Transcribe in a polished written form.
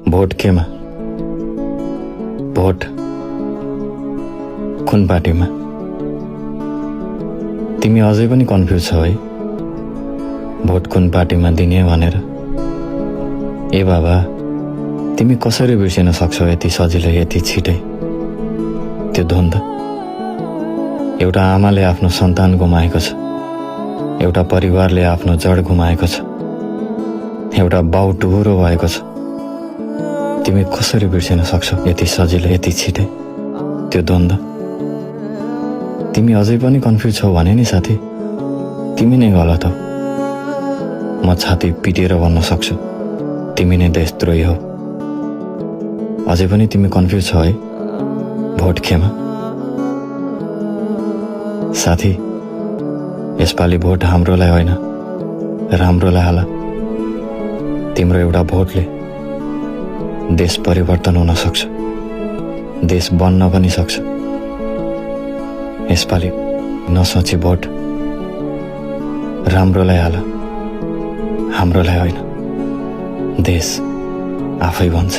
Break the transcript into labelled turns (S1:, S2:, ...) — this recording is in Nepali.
S1: भोट केमा? भोट कुन पार्टीमा? तिमी अझै पनि कन्फ्युज छौ है भोट कुन पार्टीमा दिने भनेर। ए बाबा, तिमी कसरी बिर्सिन सक्छौ यति सजिलै यति छिटै त्यो द्वन्द? एउटा आमाले आफ्नो सन्तान गुमाएको छ, एउटा परिवारले आफ्नो जड गुमाएको छ, एउटा बाउ टुहुरो भएको छ। तिमी कसरी बिर्सिन सक्छौ यति सजिलै यति छिटै त्यो द्वन्द? तिमी अझै पनि कन्फ्युज छौ भने नि साथी, तिमी नै गलत हौ। म छाती पिटेर भन्न सक्छु तिमी नै देशद्रोही हौ। अझै पनि तिमी कन्फ्युज छौ है भोट केमा? साथी, यसपालि भोट हाम्रोलाई होइन राम्रोलाई हाल। तिम्रो एउटा भोटले देश परिवर्तन हुन सक्छ, देश बन्न पनि सक्छ। यसपालि नसोची भोट राम्रोलाई हाल, हाम्रोलाई होइन। देश आफै भन्छ।